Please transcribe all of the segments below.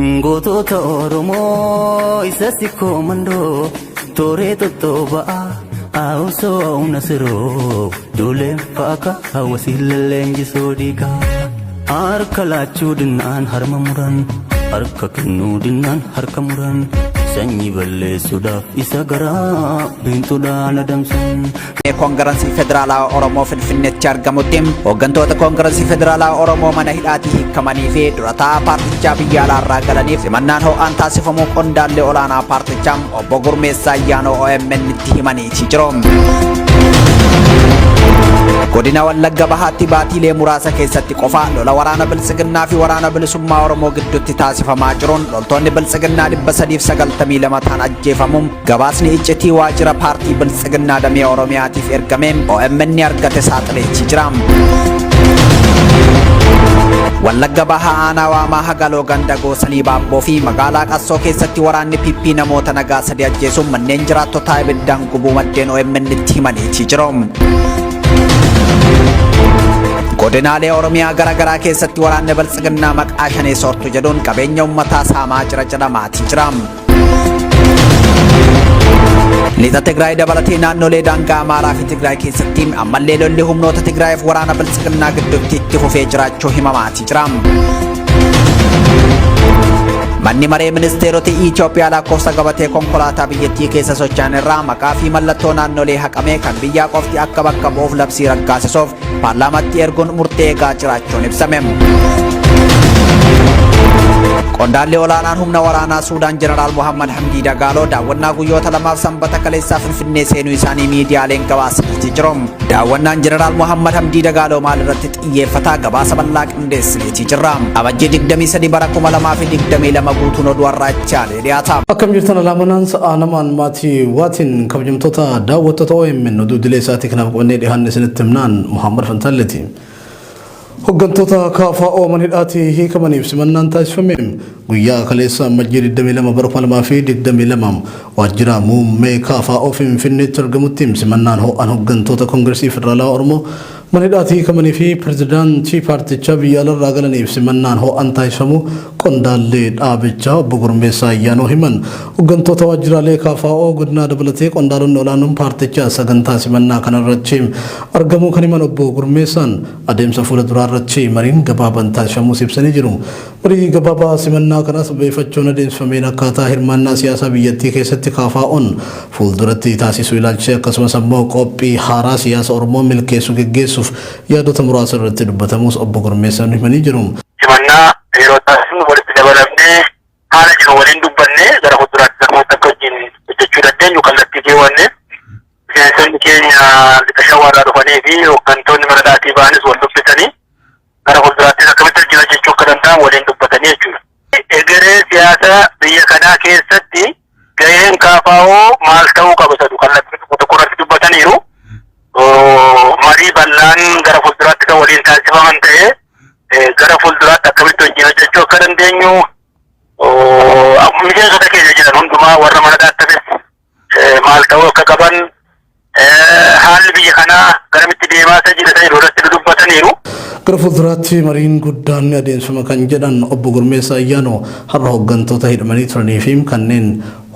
Gootota Oromoo isa sikkoo mandoo tooree tottoba'aa haawusoo humna siroo duuleen faaka hawwasii lalleenjisoo diigaa. Harka laachuu dinnaan harma muran harka kennuu dinnaan harka muran sanyii balleessuudhaaf isa garaa biintuudhaan adamsan. Koongirensii Federaalaa Oromoo Finfinneetti argamutti hooggantoota Koongirensii Federaalaa Oromoo mana hidhaatii hiikamanii fi durataa paartichaa biyya alaarraa galaniif simannaan ho'aan taasifamuu qondaalli olaanaa paartichaa obbo Gurmeessaa Ayyaanoo OMN itti himaniiti jiru. Godina Wallagga Bahaatti baatiilee muraasa keessatti qofa lola waraana Biltsiginnaa fi waraana bilisummaa Oromoo gidduutti taasifamaa jiruun loltoonni Biltsiginnaa 392 ta'an ajjeefamuun gabaasni iccitii waajjira paartii Biltsiginnaa damee Oromiyaatiif ergame OMN argate saaxileetii jira. Wallagga Bahaa aanaa Waamaa Hagaloo ganda Goosanii Baabboo fi magaalaa Qassoo keessatti waraanni PP namoota nagaa sadi ajjeesuun manneen jiraattotaa ibiddaan gubuu maddeen OMN itti himaniitii jiru. Godinaalee Oromiyaa garaa garaa keessatti waraanni Biltsiginnaa maqaa shanee soortu jedhuun qabeenya uummataa saamaa jira jedhamaatii jira. Lixa Tigraay dabalatee naannolee daangaa Amaaraa fi Tigraay keessatti ammallee lolli humnoota Tigraayiif waraana Biltsiginnaa gidduutti itti fufee jiraachuu himamaatii jira. Manni maree ministeerota Itoophiyaa lakkoofsa gabatee konkolaataa biyyattii keessa socho'an irraa maqaa fi mallattoo naannolee haqamee kan biyyaa qofti akka bakka bu'uuf labsii raggaasisuuf paarlaamaatti erguun murtee eegaa jiraachuun ibsame. Qondaalli olaanaan humna waraanaa Suudaan Jeneraal Mohammad Hamdii Dagaaloo daawwannaa guyyoota lamaaf sanbata kaleessaa Finfinnee seenuu isaanii miidiyaaleen gabaasaniiti jiru. Daawwannaan Jeneraal Mohammad Hamdii Dagaaloo maal irratti xiyyeeffataa gabaasa bal'aa qindeessineeti jirra. Amajjii 23 bara 2022 guutuun oduu har'aa itti aanee dhiyaata. Akkam jirtan alaamanaan sa'aa namaan maatii waatiin kabajamtoota daawwattoota OMN oduu idilee isaatii kanaaf qabannee dhiyaanne isinitti himnaan Muhammad Fantaalleeti. Hooggantoota KFO mana hidhaatii hiikamaniif simannaan taasifame guyyaa kaleessa Amajjii 22 bara 2022 waajjira muummee KFO Finfinneetti argamutti simannaan ho'aan hooggantoota Koongiresii Federaalawaa Oromoo mana hidhaatii hiikamanii fi pirezidaantii paartichaa biyya alarraa galaniif simannaan ho'aan taasifamu qondaalli dhaabichaa obbo Gurmeessaa Ayyaanoo himan. Hooggantoota waajjiraalee KFO godinaa dabalatee qondaalonni olaanoon paartichaa sagantaa simannaa kanarratti argamuu kan himan obbo Gurmeessaan adeemsa fuula duraa irratti mariin gabaabaan taasifamuus ibsanii jiru. Marii gabaabaa simannaa kanas beefachuun adeemsifameen akkaataa hirmaannaa siyaasaa biyyattii keessatti KFO'n fuulduratti taasisuu ilaalchisee akkasumas ammoo qophii haaraa siyaasa Oromoo milkeessu geggeessuuf yaadota muraasa irratti dubbatamuus obbo Gurmeessaan himanii jiru. Simannaa yeroo taasisnu walitti dabalamnee haala jiru waliin dubbannee gara fuulduraatti namoota akka wajjin hojjechuu dandeenyu kallattii keewwanne miseensonni keenya lixa shawaarraa dhufanii fi hooggantoonni mana dhaatii ba'anis wal dubbisanii gara fuulduraattis akkamitti wajjin hojjechuu akka danda'an waliin dubbatanii jechuudha. Egeree siyaasa biyya kanaa keessatti gaheen KFO maal ta'uu qaba jedhu kallattii tokko tokko irratti dubbataniiru. Marii bal'aan gara fuulduraatti kan waliin taasifaman ta'ee gara fuulduraatti akkamitti wajjin hojjechuu akka dandeenyu miseensota keenya jiran hundumaa warra mana dhaattanis maal ta'uu akka qaban haalli biyya kanaa garamitti deemaa isa jira isa irratti dubbataniiru. Gara fuulduraatti mariin guddaan ni adeemsifama kan jedhan obbo Gurmeessaa Ayyaanoo har'a hooggantoota hidhamanii turanii fi kanneen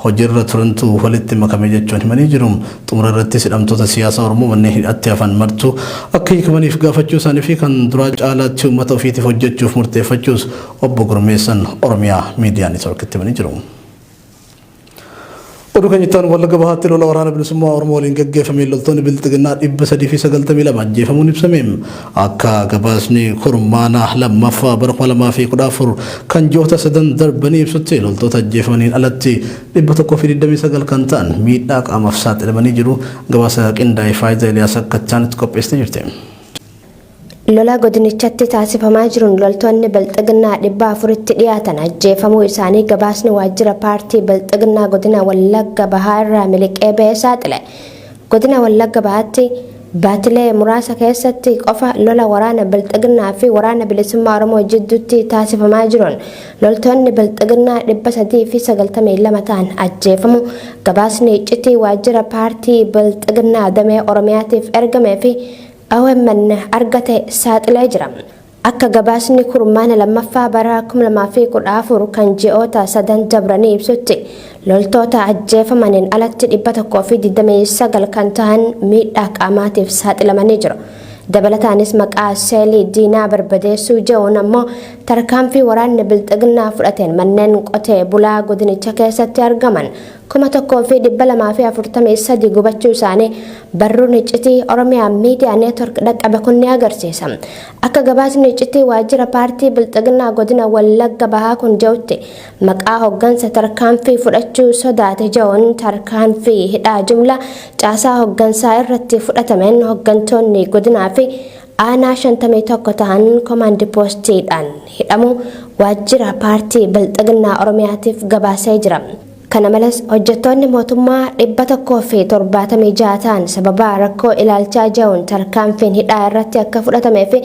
hojiirra turantu walitti makame jechuun himanii jiru. Xumura irrattis hidhamtoota siyaasaa Oromoo manneen hidhatti hafan martu akka hiikamaniif gaafachuu isaanii fi kan duraa caalaatti uummata ofiitiif hojjechuuf murteeffachuus obbo Gurmeessaan Oromiyaa Miidiyaa Neetwoorkitti himanii jiru. Oduu kan jettaan Wallagga Bahaatti lola waraana bilisummaa Oromoo waliin gaggeeffameen loltoonni Bilxiginnaa 392 ajjeefamuun ibsame. Akka gabaasni kurmaana lammaffaa bara 2014 kan ji'oota sadan darbanii ibsutti loltoota ajjeefamaniin alatti 129 kan ta'an miidhaa qaamaaf saaxilamanii jiru. Gabaasa qindaa'e Faayidaa Eliyaas Akkachaanitti qopheessitee jirti. Lola godinichatti taasifamaa jiruun loltoonni Bilxiginnaa 400tti dhiyaatan ajjeefamuu isaanii gabaasni waajjira paartii Bilxiginnaa godina Wallagga Bahaa irraa miliqee ba'ee saaxile. Godina Wallagga Bahaatti baatilee muraasa keessatti qofa lola waraana Bilxiginnaa fi waraana bilisummaa Oromoo jidduutti taasifamaa jiruun loltoonni Bilxiginnaa 392 ta'an ajjeefamu gabaasni iccitii waajjira paartii Bilxiginnaa damee Oromiyaatiif ergamee fi OMN argate saaxilee jira. Akka gabaasni kurmaana lammaffaa bara 2014 kan ji'oota sadan dabranii ibsutti loltoota ajjeefamaniin alatti 129 kan ta'an miidhaa qaamaatiif saaxilamanii jiru. Dabalataanis maqaa seelii diinaa barbadeessuu jedhuun ammoo tarkaanfii waraanni bilxiginnaa fudhateen manneen qotee bulaa godinicha keessatti argaman 1243 gubachuu isaanii barruun iccitii Oromiyaa Miidiyaa Neetwork dhaqqabe kun ni agarsiisa. Akka gabaasni iccitii waajjira paartii bilxiginnaa godina Wallagga Bahaa kun jedhutti maqaa hoggansa tarkaanfii fudhachuu sodaate jedhuun tarkaanfii hidhaa jumlaa caasaa hoggansaa irratti fudhatameen hoggantoonni godinaa fi aanaa 51 ta'an komaandi poostiidhaan hidhamu waajjira paartii bilxiginnaa Oromiyaatiif gabaasee jira. Kana malees hojjettoonni mootummaa 176 ta'an sababa rakkoo ilaalchaa jiruun tarkaanfiin hidhaa irratti akka fudhatamee fi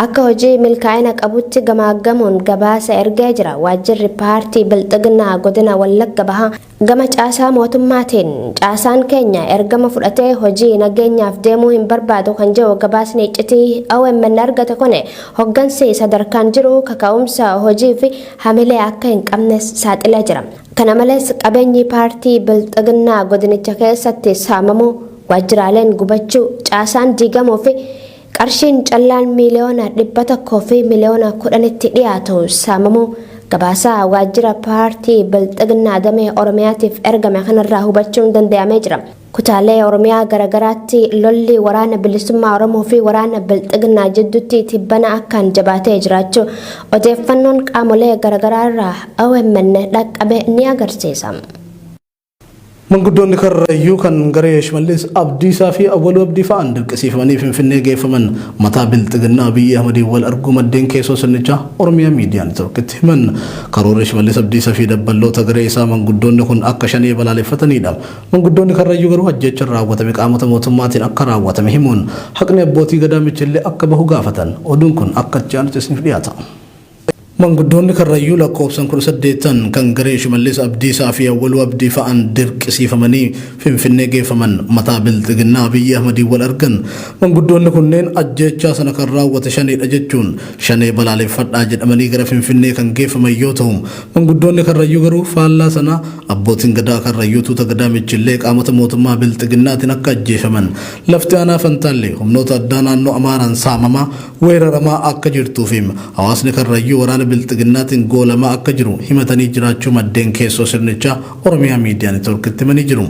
akka hojii milkaa'ina qabutti gamaaggamuun gabaasa ergee jira. Waajjirri paartii bilxiginnaa godina Wallagga Bahaa gama caasaa mootummaatiin caasaan keenya ergama fudhatee hojii nageenyaaf deemuu hin barbaadu kan jedhu gabaasni iccitii OMN argate kun hoggansi sadarkaan jiru kaka'umsa hojii fi hamilee akka hin qabne saaxilee jira. Kana malees qabeenyi paartii bilxiginnaa godinicha keessatti saamamuu, waajjiraaleen gubachuu, caasaan diigamuu fi qarshiin callaan miiliyoona 100 fi miiliyoona 10tti dhiyaatu saamamuu gabaasaa waajjira paartii bilxiginnaa damee Oromiyaatiif ergame kanarraa hubachuun danda'amee jira. Kutaalee Oromiyaa garaagaraatti lolli waraana bilisummaa Oromoo fi waraana bilxiginnaa jidduutti tibbana akkaan jabaatee jiraachuu odeeffannoon qaamolee garaagaraa irraa OMN dhaqqabe ni agarsiisa. Manguddoonni Karrayyuu kan garee Shimallis Abdiisaa fi Awwaluu Abdii fa'aan dirqisiifamanii Finfinnee geeffaman mataa bilxiginnaa Abiyyi Ahmadiin wal arguu maddeen keessoo sirnichaa Oromiyaa Miidiyaa Neetworkitti himan. Karoorri Shimallis Abdiisaa fi dabballoota garee isaa manguddoonni kun akka shanee balaaleffatanidha. Manguddoonni Karrayyuu garuu ajjeechaan raawwatame qaamota mootummaatiin akka raawwatame himuun haqni abbootii gadaa Michillee akka bahu gaafatan. Oduun kun akka itti aanutti isiniif dhiyaata. Manguddoonni Karrayyuu lakkoofsan 18 kan garee Shimallis Abdiisaa fi Awwaluu Abdii fa'aan dirqisiifamanii Finfinnee geeffaman mataa bilxiginnaa Abiyyi Ahmadiin wal argan. Manguddoonni kunneen ajjeechaa sana kan raawwate shaneedha jechuun shanee balaaleffadhaa jedhamanii gara Finfinnee kan geeffaman yoo ta'u, manguddoonni Karrayyuu garuu faallaa sanaa abbootiin gadaa Karrayyuu tuuta gadaa Michillee qaamota mootummaa bilxiginnaatiin akka ajjeefaman lafti aanaa Fantaallee humnoota addaa naannoo Amaaraan saamamaa weeraramaa akka jirtuu fi hawaasni Karrayyuu waraana bilxiginnaatiin goolamaa akka jiru himatanii jiraachuu maddeen keessoo sirnichaa Oromiyaa Miidiyaa Neetworkitti himanii jiru.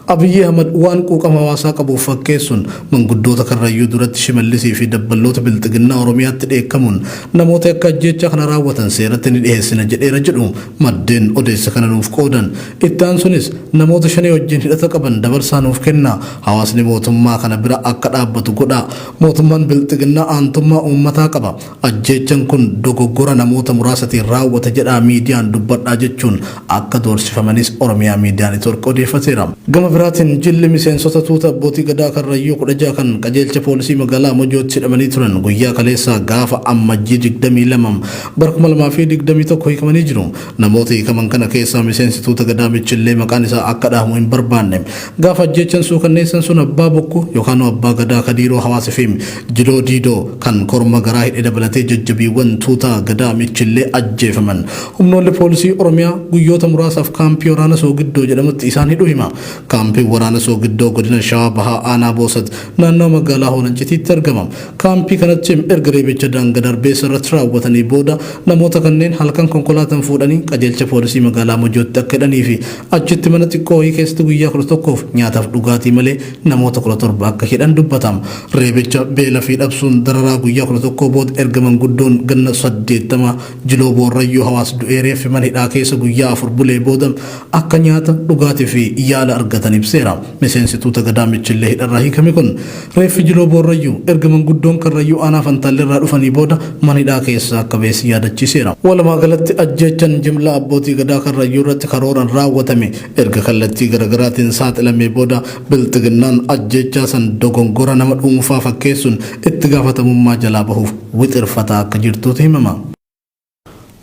Abiyyi Ahmad waan quuqama hawaasaa qabuuf fakkeessuun manguddoota Karrayyuu duratti Shimallisii fi dabballoota bilxiginnaa Oromiyaatti dheekkamuun namoota akka ajjeechaa kana raawwatan seeratti ni dhiyeessina jedheera jedhu maddeen odeessa kana nuuf qoodan. Itti aansunis namoota shanee wajjin hidhata qaban dabarsaa nuuf kenna, hawaasni mootummaa kana bira akka dhaabbatu godhaa, mootummaan bilxiginnaa aantummaa uummataa qaba, ajjeechan kun dogoggora namoota muraasatiin raawwate jedhaa miidiyaan dubbadhaa jechuun akka doorsifamanis Oromiyaa Miidiyaa Neetwork odeeffateera. Gama biraatiin jilli miseensota tuuta abbootii gadaa Karrayyuu 16 kan qajeelcha poolisii magaalaa Mojootti hidhamanii turan guyyaa kaleessaa gaafa Ammajjii 22 bara 2021 hiikamanii jiru. Namoota hiikaman kana keessaa miseensi tuuta gadaa Michillee maqaan isaa akka dhahamu hin barbaanne gaafa ajjeechan suukanneessan sun abbaa bokkuu yookaan abbaa gadaa Kadiiroo Hawaas fi Jiloo Diidoo kan korma garaa hidhe dabalatee jajjabiiwwan tuuta gadaa Michillee ajjeefaman. Humnoonni poolisii Oromiyaa guyyoota muraasaaf kaampii waraana Soogiddoo jedhamutti isaan hidhuu hima. Kaampiin waraana Soogiddoo godina Shawaa Bahaa aanaa Boosat naannoo magaalaa Hoonancitiitti argama. Kaampii kanatti erga reebicha daanga darbeessa irratti raawwatanii booda namoota kanneen halkan konkolaataan fuudhanii qajeelcha poolisii magaalaa Mojootti akka hidhanii fi achitti mana xiqqoo wayii keessatti guyyaa 11f nyaataaf dhugaatii malee namoota 17 akka hidhan dubbatama. Reebicha beela fi dhabsuun dararaa guyyaa 11 booda erga manguddoon ganna 80 Jiloo Boorrayyuu Hawaas du'ee reeffi mana hidhaa keessa guyyaa 4 bulee booda akka nyaata, dhugaatii fi yaala argatan ibseera. Miseensi tuuta gadaa Michillee hidharraa hiikame kun reeffi Jiloo Boorrayyuu erga manguddoon Karrayyuu aanaa Fantaalleerraa dhufanii booda mana hidhaa keessaa akka ba'es yaadachiiseera. Walumaa galatti ajjeechan jimlaa abbootii gadaa Karrayyuu irratti karooran raawwatame erga kallattii garagaraatiin saaxilamee booda bilxiginnaan ajjeechaa san dogongora nama dhuunfaa fakkeessuun itti gaafatamummaa jalaa bahuuf wixirfataa akka jirtuutu himama.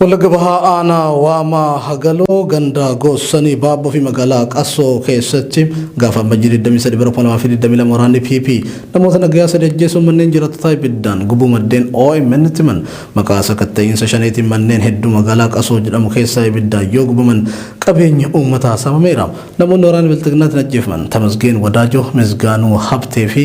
Wallagga Bahaa Aanaa Waamaa Hagaloo ganda Goossanii Baabboo fi magaalaa Qassoo keessatti gaafa Amajjii 23 bara 2022 waraanni PP namoota nagayaa sadi ajjeesuun manneen jiraattotaa ibiddaan gubuu maddeen OMN itti himan. Maqaa sakatta'iinsa shaneetiin manneen hedduu magaalaa Qasoo jedhamu keessaa ibiddaan yoo gubaman qabeenyi uummataa saamameera. Namoonni waraana Bilxiginnaatiin ajjeefaman Tamasgeen Wadaajoo, Misgaanuu Habtee fi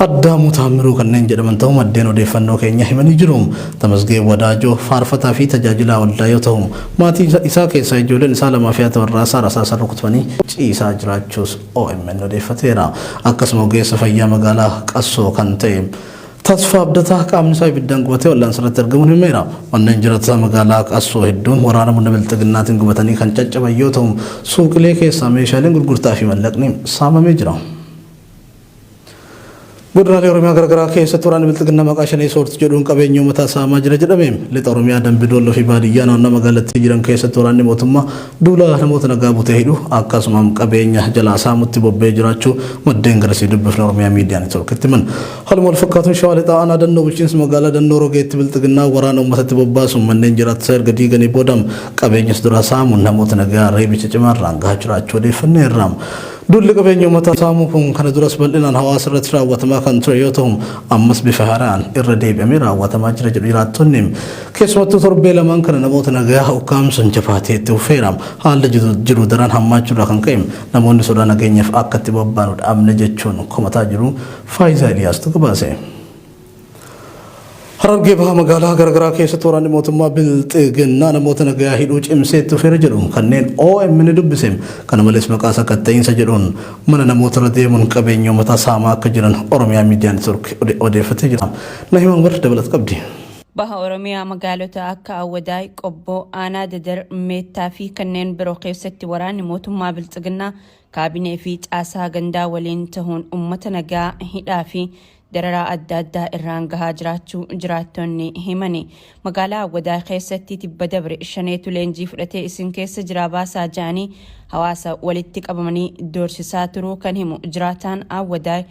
Addaamuu Taammiruu kanneen jedhaman ta'uu maddeen odeeffannoo keenya himanii jiru. Tamasgeen Wadaajoo faarfataa fi tajaajilaa waldaa yoo ta'u, maatii isaa keessaa ijoolleen isaa lamaa fi haati warraa isaa rasaasaan rukutamanii ciisaa jiraachuus OMN odeeffateera. Akkasuma ogeessa fayyaa magaalaa Qassoo kan ta'e Tasfaa Abdataa qaamni isaa ibiddaan gubatee wal'aansa irratti argamuun himameera. Manneen jiraattota magaalaa Qassoo hedduun waraana murna bilxiginnaatiin gubatanii kan caccaban yoo ta'u, suuqilee keessaa meeshaaleen gurgurtaa fi mallaqni saamamee jira. Godinaalee Oromiyaa garaagaraa keessatti waraanni Bilxiginnaa maqaa shanee soortu jedhuun qabeenya uummataa saamaa jira jedhame. Lixa Oromiyaa Dambi Doolloo fi baadiyyaa naannoo magaalattii jiran keessatti waraanni mootummaa duula namoota nagaa butee hidhu akkasuma qabeenya jalaa saamutti bobba'ee jiraachuu maddeen garasii dubbifne Oromiyaa Miidiyaa Neetwoorkitti himan. Haaluma wal fakkaatuun Shawaa Lixaa Aanaa Dannoo bulchiinsa magaalaa Dannoo Rogeetti Bilxiginnaa waraana uummatatti bobbaasuun manneen jiraattotaa erga diiganii booda qabeenyas duraa saamuun namoota nagaa reebicha cimaarraan gahaa jiraachuu odeeffanneerra. Duulli qabeenya uummataa saamuu kun kana duras bal'inaan hawaasa irratti raawwatamaa kan ture yoo ta'u, ammas bifa haaraan irra deebi'amee raawwatamaa jira jedhu jiraattonni. Keessumattuu torbee lamaan kana namoota nagayaa ukkaamsuun jabaatee itti fufeera. Haalli jiru daran hammaachuurraa kan ka'e namoonni sodaa nageenyaaf akka itti bobbaanu dhabne jechuun komataa jiru. Faayizaa Iliyaastu gabaase. Harargee Bahaa magaalaa garaagaraa keessatti waraanni mootummaa Bilxiginnaa namoota nagayaa hidhuu cimsee itti fufeera jedhu kanneen OMN dubbise. Kana malees maqaa sakatta'iinsa jedhuun mana namoota irra deemuun qabeenya uummataa saamaa akka jiran Oromiyaa Miidiyaa Neetwoork odeeffatee jira. Nahimaa Umar dabalata qabdi. Baha Oromiyaa magaalota akka Awwadaay, Qobboo, Aanaa Dadar, Meettaa fi kanneen biroo keessatti waraanni mootummaa Bilxiginnaa kaabinee fi caasaa gandaa waliin tahuun ummata nagaa hidhaa fi dararaa adda addaa irraan gahaa jiraachuu jiraattonni himani. Magaalaa Awwadaay keessatti tibba dabre shaneetu leenjii fudhatee isin keessa jiraa baasaa ja'anii hawaasa walitti qabamanii doorsisaa turuu kan himu jiraataan Awwadaay,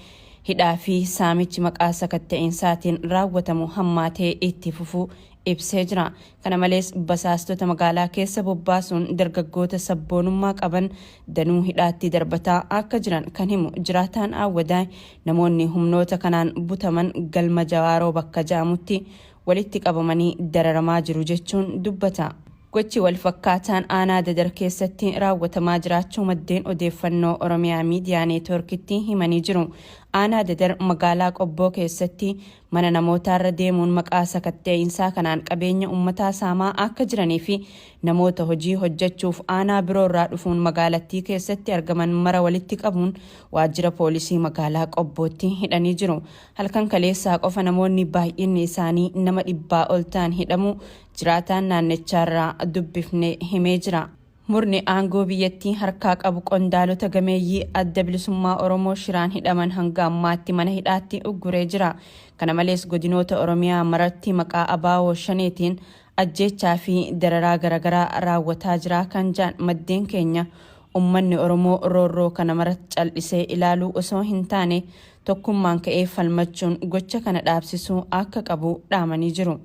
hidhaa fi saamichi maqaa sakatta'iinsaatiin raawwatamu hammaatee itti fufuu ibsee jira. Kana malees basaastota magaalaa keessa bobbaasuun dargaggoota sabboonummaa qaban danuu hidhaatti darbataa akka jiran kan himu jiraataan Aawwadaay, namoonni humnoota kanaan butaman galma Jawaaroo bakka ja'amutti walitti qabamanii dararamaa jiru jechuun dubbata. Gochi wal fakkaataan aanaa Dadar keessatti raawwatamaa jiraachuu maddeen odeeffannoo Oromiyaa Miidiyaa Neetwoorkitti himanii jiru. Aanaa Dadar magaalaa Qobboo keessatti mana namootaarra deemuun maqaa sakatta'iinsaa kanaan qabeenya ummataa saamaa akka jiranii fi namoota hojii hojjechuuf aanaa biroorraa dhufuun magaalattii keessatti argaman mara walitti qabuun waajjira poolisii magaalaa Qobbootti hidhanii jiru. Halkan kaleessaa qofa namoonni baay'inni isaanii nama dhibbaa ol ta'an hidhamuu jiraataan naannichaarraa dubbifne himee jira. Murni aangoo biyyattii harkaa qabu qondaalota gameeyyii Adda Bilisummaa Oromoo shiraan hidhaman hanga ammaatti mana hidhaatti ugguree jira. Kana malees godinoota Oromiyaa maratti maqaa ABO Shaneetiin ajjeechaa fi dararaa garagaraa raawwataa jira kan ja'an maddeen keenya, ummanni Oromoo roorroo kana mara cal'isee ilaaluu osoo hin taane tokkummaan ka'ee falmachuun gocha kana dhaabsisuu akka qabu dhaamanii jiru.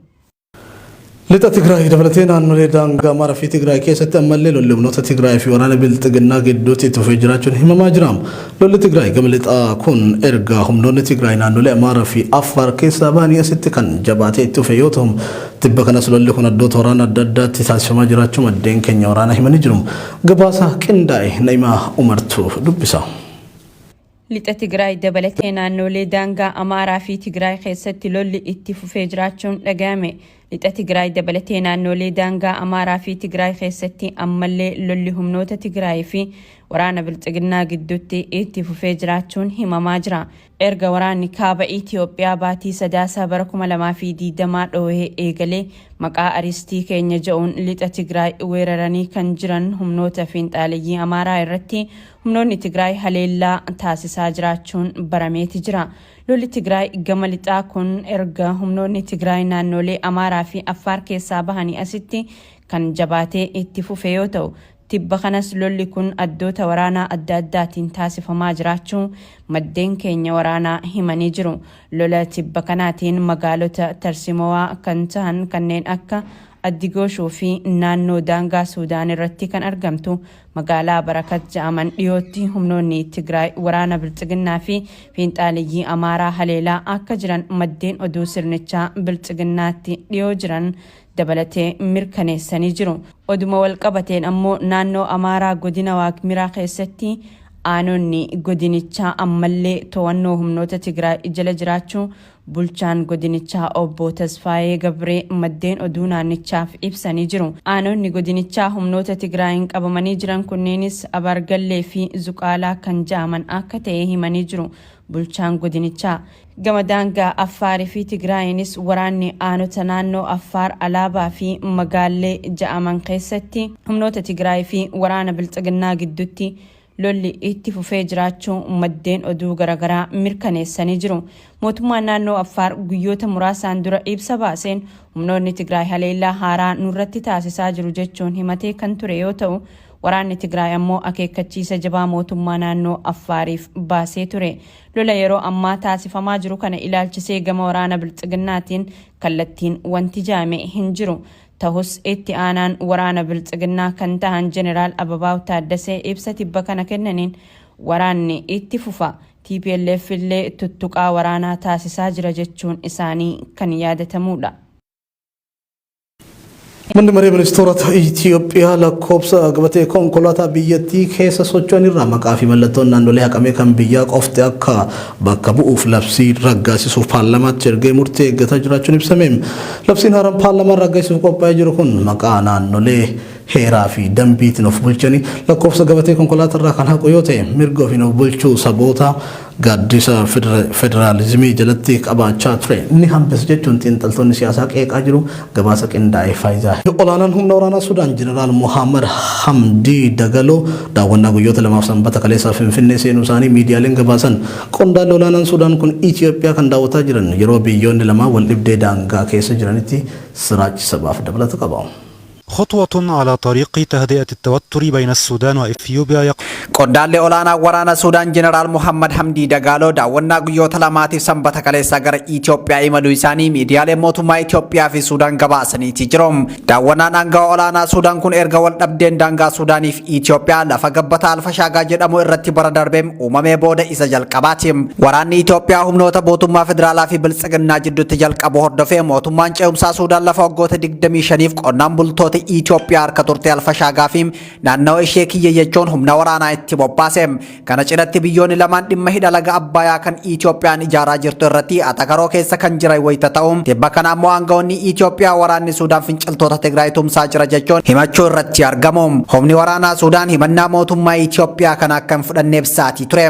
Lixa Tigraay dabalatee naannolee daangaa Amaaraa fi Tigraay keessatti ammallee lolli humnoota Tigraay fi waraana Bilxiginnaa gidduutti itti fufee jiraachuun himamaa jira. Lolli Tigraay gama lixaa kun erga humnoonni Tigraay naannolee Amaaraa fi Affaar keessaa bahanii asitti kan jabaatee itti fufe yoo ta'u, tibba kanas lolli kun addoota waraana adda addaatti taasifamaa jiraachuu maddeen keenya waraanaa himanii jiru. Gabaasa qindaa'e Na'imaa Umartu dubbisa. Lixa Tigraay dabalatee naannoolee daangaa Amaaraa fi Tigraay keessatti lolli itti fufee jiraachuun dhaga'ame. Lixa Tigraay dabalatee naannoolee daangaa Amaaraa fi Tigraay keessatti ammallee lolli humnoota Tigraay fi waraana Bilxiginnaa gidduutti itti fufee jiraachuun himamaa jira. Erga waraanni kaaba Itiyoophiyaa baatii Sadaasaa bara 2020 dhoohee eegalee maqaa aristii keenya ja'uun lixa Tigraay weeraranii kan jiran humnoota fiinxaaleyyii Amaaraa irratti humnoonni Tigraay haleellaa taasisaa jiraachuun barameeti jira. Lolli Tigraay gama lixaa kun erga humnoonni Tigraay naannoolee Amaaraa fi Affaar keessaa bahanii asitti kan jabaatee itti fufe yoo ta'u, tibba kanas lolli kun addoota waraanaa adda addaatiin taasifamaa jiraachuu maddeen keenya waraanaa himanii jiru. Lola tibba kanaatiin magaalota tarsimowaa kan tahan kanneen akka Addigooshuu fi naannoo daangaa Suudaan irratti kan argamtu magaalaa Barakat jedhaman dhiyootti humnoonni Tigraay waraana Bilxiginnaa fi fiinxaaliyyii Amaaraa haleelaa akka jiran maddeen oduu sirnichaa Bilxiginnaatti dhiyoo jiran dabalatee mirkaneessanii jiru. Oduma walqabateen ammoo naannoo Amaaraa godina Waaqmiraa keessatti aanonni godinichaa ammallee to'annoo humnoota Tigraay jala jiraachuu bulchaan godinichaa obbo Tasfaayee Gabree maddeen oduu naannichaaf ibsanii jiru. Aanonni godinichaa humnoota Tigraayin qabamanii jiran kunneenis Abargallee fi Zuqaalaa kan ja'aman akka ta'e himanii jiru bulchaan godinichaa. Gama daangaa Affaarii fi Tigraayinis waraanni aanota naannoo Affaar Alaabaa fi Magaallee ja'aman keessatti humnoota Tigraay fi waraana Bilxiginnaa gidduutti lolli itti fufee jiraachuu maddeen oduu garaagaraa mirkaneessanii jiru. Mootummaan naannoo Affaar guyyoota muraasaan dura ibsa baaseen humnoonni Tigraay haleellaa haaraa nurratti taasisaa jiru jechuun himatee kan ture yoo ta'u, waraanni Tigraay ammoo akeekkachiisa jabaa mootummaa naannoo Affaariif baasee ture. Lola yeroo ammaa taasifamaa jiru kana ilaalchisee gama waraana Bilxiginnaatiin kallattiin wanti jaame hin jiru. Ta'us itti aanaan waraana Bilxiginnaa kan ta'an Jeneraal Ababaaw Taaddasee ibsa tibba kana kennaniin waraanni itti fufa, TPLF illee tuttuqaa waraanaa taasisaa jira jechuun isaanii kan yaadatamudha. Manni maree ministeerota Itoophiyaa lakkoofsa gabatee konkolaataa biyyattii keessa socho'an irraa maqaa fi mallattoon naannolee haqamee kan biyyaa qofti akka bakka bu'uuf labsii raggaasisuuf paarlamaatti ergee murtee eeggataa jiraachuun ibsame. Labsiin haaraan paarlamaan raggaasisuuf qophaa'ee jiru kun maqaa naannolee heeraa fi dambiitiin of bulchanii lakkoofsa gabatee konkolaataa irraa kan haqu yoo ta'e, mirga ofiin of bulchuu saboota gaaddisa federaalizimii jalatti qabaachaa ture ni hambisa jechuun xiinxaltoonni siyaasaa qeeqaa jiru. Gabaasa qindaa'ee faayidaa. Olaanaan humna waraanaa Sudaan Jeneraal Muhammad Hamdii Dagaloo daawwannaa guyyoota 2f Sanbata kaleessaa Finfinnee seenuu isaanii miidiyaaleen gabaasan. Qondaalli olaanaan Sudaan kun Itoophiyaa kan daawwataa jiran yeroo biyyoonni lamaan wal dhibdee daangaa keessa jiranitti. Siraachi sabaaf dabalata qaba. خطوة على طريق تهدئة التوتر بين السودان وإثيوبيا. Qondaalli olaanaa waraana Suudaan Jeneraal Muhammad Hamdii Dagaaloo daawwannaa guyyoota 2tiif Sanbata kaleessaa gara Itoophiyaa imaluu isaanii miidiyaaleen mootummaa Itoophiyaa fi Suudaan gabaasaniiti jiru. Daawwannaan aangawa olaanaa Suudaan kun erga wal dhabdeen daangaa Suudaanii fi Itoophiyaa lafa gabbata Alfashaagaa jedhamu irratti bara darbee uumamee booda isa jalqabaati. Waraanni Itoophiyaa humnoota mootummaa federaalaa fi Biltsiginnaa jidduutti jalqabu hordofee mootummaan ce'umsaa Suudaan lafa waggoota 25f qonnaan bultoota Itoophiyaa harka turte Alfashaagaa fi naannawa ishee kiyya jechuun humna waraanaa itti bobbaase. Kana cinatti biyyoonni lamaan dhimma hidha laga Abbayaa kan Itoophiyaan ijaaraa jirtu irratti atakaroo keessa kan jiran wayita ta'u, tibba kana ammoo aangawoonni Itoophiyaa waraanni Suudaan finciltoota Tigraay tumsaa jira jechuun himachuu irratti argamu. Humni waraanaa Suudaan himannaa mootummaa Itoophiyaa kana akka hin fudhanne ibsaatii ture.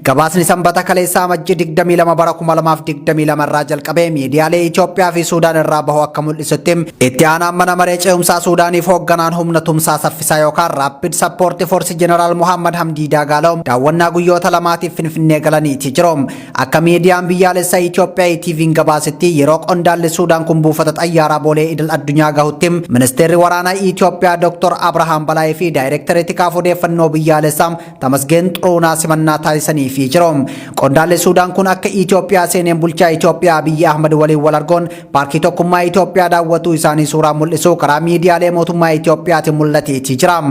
Gabaasni Sanbata kaleessaa Amajjii 22 bara 2022 irraa jalqabee miidiyaalee Itoophiyaa fi Suudaan irraa bahu akka mul'isutti, itti aanaan mana maree ce'umsaa Suudaaniif hoogganaan humna tumsaa saffisaa yookaan Rapid Support Force Jeneraal Muhammad Hamdii Daagaaloo daawwannaa guyyoota 2tiif Finfinnee galaniiti jiru. Akka miidiyaan biyyaalessaa Itoophiyaa ETV'n gabaasetti, yeroo qondaalli Suudaan kun buufata xayyaaraa Boolee idil addunyaa gahutti ministeerri waraanaa Itoophiyaa Dr. Abrahaam Balaayee fi daayireektarii tikaaf odeeffannoo biyyaalessaa Tamasgeen Xuruunaa simannaa taasisaniifii jiru. Qondaalli Suudaan kun akka Itoophiyaa seeneen bulchaa Itoophiyaa Abiyyi Ahmad waliin wal arguun paarkii tokkummaa Itoophiyaa daawwatuu isaanii suuraa mul'isu karaa miidiyaalee mootummaa Itoophiyaatiin mul'ateetii jira.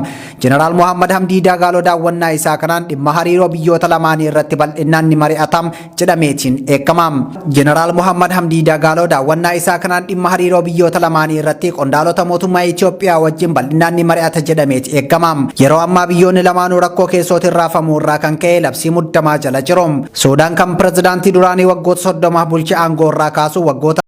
Jeneraal Muhammad Hamdii Daagaaloo daawwannaa isaa kanaan dhimma hariiroo biyyoota lamaanii irratti bal'inaan ni mari'ata jedhameetiin eegama. Jeneraal Muhammad Hamdii Daagaaloo daawwannaa isaa kanaan dhimma hariiroo biyyoota lamaanii irratti qondaalota mootummaa Itoophiyaa wajjin bal'inaan ni mari'ata jedhameeti eegama. Yeroo ammaa biyyoonni lamaanuu rakkoo keessootiin raafamuu irraa kan ka'e labsii muddamaa jala jiru. Suudaan kan pirezidaantii duraanii waggoota 30 bulche aangoo irraa kaasu waggoota